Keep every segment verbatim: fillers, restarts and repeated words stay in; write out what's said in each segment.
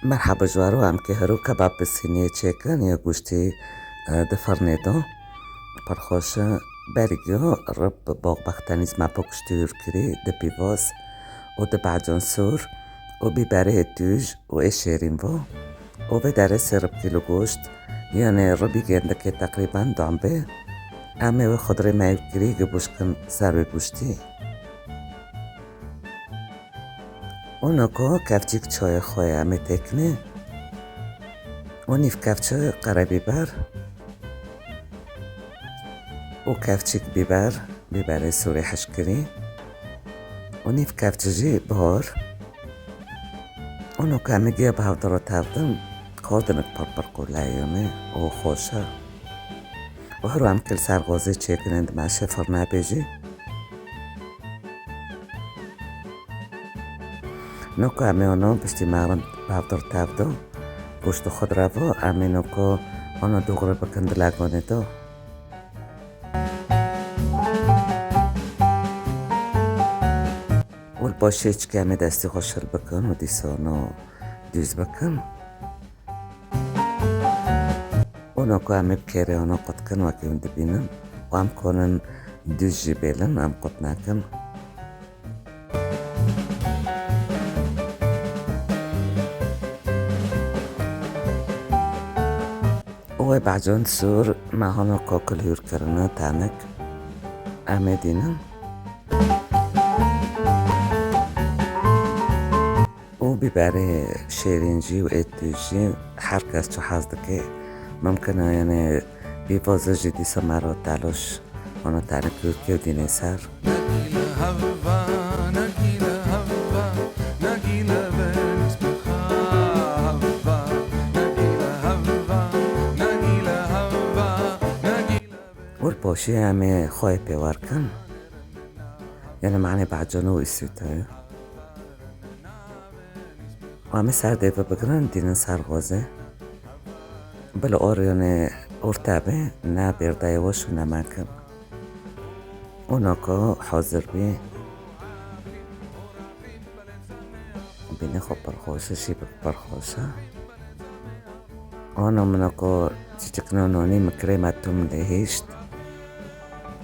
Merhaba ji we re, em kê hero kebab bi sîniyê çêkin ya goştî, e, di firnê de. Pir xweş e. Berî giyo rib boxbextenîz me pok ştûr kirî, di pîvoz û di becon sor û bîberê tûj û ê şêrîn vo. Û vê derê sê rib kîlo goşt, yanê ribî gêndikê teqrîben dan bê. Em ê wê xudrê me ew kirî gibûşkin ser wê goştî. Û noko kevçîk çoyê xwe ye em ê têkinê. Û nîv kevçî qerebîber. Û kevçîk bîber, bîberê sûrê hişkirî. Û nîv kevçî jî bihor. Û noko em ê giya bi hevdiro tevdin, xordinik pir pir qûleyûnê û xweş e. Û her wem kil ser xozê çêkirin di meşê firna bêjî. Noko em ê ono piştî me rind bavdir tevdo. Goşt û xudra vo, em ê noko ono dûxri bikin di lagonê do. Û li paşê çike em ê destî xwe şil bikin û dîsa ono dûz bikin. Û noko em ê bi kêrê ano qut kin, wekî hûn dibînin. Û em konin dûz jî bêlin, em qut nakin. Û wê becon sor me hano kokil hûr kirine tenik. Em ê dînin. Û bîberê şêrîn jî û êt jî her kes çi hez dike. Mimkin e, yanê bîvoz jî dîsa me re teloş, ono tenik û kewdînê ser. Û li paşê em ê xweyê pê wer kin. Yanê manê becon û îsût heye. Û em ê ser dê ve bigirin, dînin ser xozê. Bila oriyonê orte be, ne bêrdayê weş û ne mekin. Û noko hazir bî. Bîne xwe pir xweş e, şîvik pir xweş e. Ana min ku çiçikno nonî min krêma tûm lê hişt.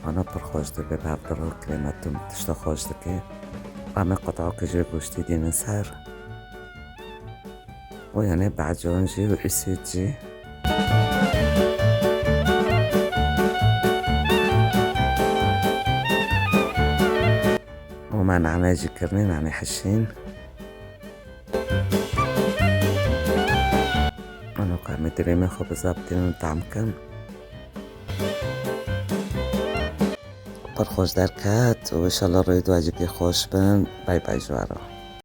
Ana pir xweş dibe, bi hevdiro krêma tûm tişta xweş dike. Em ê qutawke jê goştî dînin ser. Û yanê becon jî û îsût jî. Û me nane jî kirine, nane hişîn. Ano ka em ê dirêmê xwe bi zap tînin tam kin. Pir xweş derket û inşallah rê duacikê xweş bin. Bay bay ji we re.